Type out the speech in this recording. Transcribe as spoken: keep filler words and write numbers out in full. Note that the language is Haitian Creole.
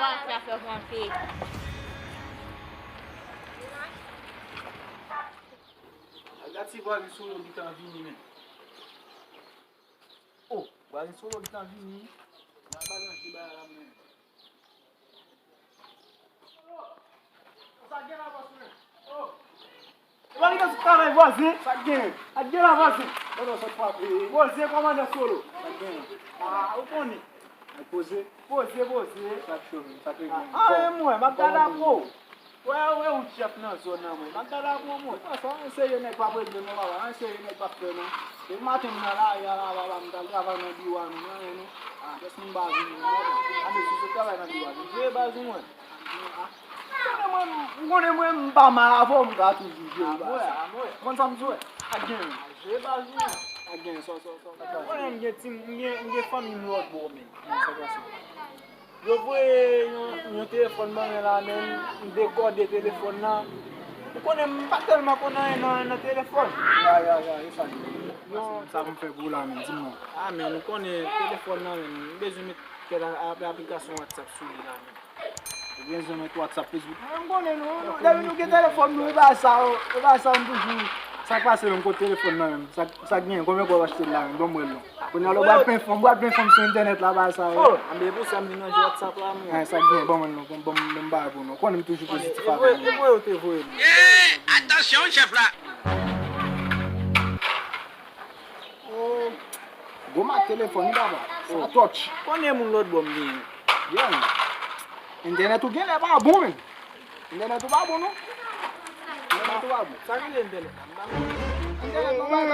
Sa fè kanpe. Gad si vwazen Solo gentan vini, men. Oh, vwazen Solo gentan vini. N ap al ranje bagay la, men. Sa gen la, bòs mwen. Oh. Epa li gen sou travay vwazen. Sa gen? Sa gen la vwazen. Non, non, sa pa vre. Poze, kòmandan Solo. Sa gen? Ah, ou konnen. Ay, poze. Poze, poze. Sa cho, men. Sa te gen. Ah, e mwen, m ap gade apre w. Wè, wè, ou chèf nan zòn nan, mwen. M ap gade apre w, mwen. Sa, an serye nèg p ap regle non, papa. An serye nèg p ap fè non. Depi maten m nan lari a la, papa, m t al travay nan biwo a nou, nan, non. Ah, kès moun baz ou, non, papa. Ane sou sou travay nan biwo a nou. Jere baz ou, mwen. Ou konnen mwen, ou konnen mwen, m pa mal avè w, m ka toujou jere baz. Amwè, amwè. Ou konn sa m di w? A gen. Jere baz ou. A gen, sò, sò, sò. Ou konnen m gen ti, m gen, m gen fanmi m lòt bò, men. Sa k pase? Yo voye yon, yon telefòn ban mwen la, men m dekòde telefòn nan. Ou konnen m pa tèlman konn anyen nan, nan telefòn. Ya, ya, ya, e sa li ye? Sa pou m fè pou ou la, men, di m non. Ah, men, ou konnen telefòn nan, men, m bezwen met kèk a-, a-, aplikasyon WhatsApp sou li la, men. Ou bezwen met WhatsApp, Facebook. Mwen, m konnen nou, nou, depi nou gen telefòn nou, e bagay sa yo, e bagay sa yo, m toujou. Sa k pase menm, kote telefòn nan menm? Sa, sa k genyen? Konbyen kòb w achte l la menm? Ban m wè l non. Kounye a lè w pral plen fanm, w pral plen fanm sou entènèt la, bagay sa yo. Oh, anben, e pou sa m vin ranje WhatsApp la, mwen. Sa k genyen? Ban mwen l non, ban m, ban m bagay pou nou. Konnen m toujou pozitif avè nou. E vre, e vre yo te voye l. Hey, atansyon, chèf la. Oh, gwo mak telefòn wi, papa. Sa touch. Konnen moun lòt bò m genyen. Yeah. Entènèt ou genlè pa bon, men. Entènèt ou pa bon, non. Entènèt ou pa bon. Sa rele entènèt la? M pa konn. Entènèt ou pa bon.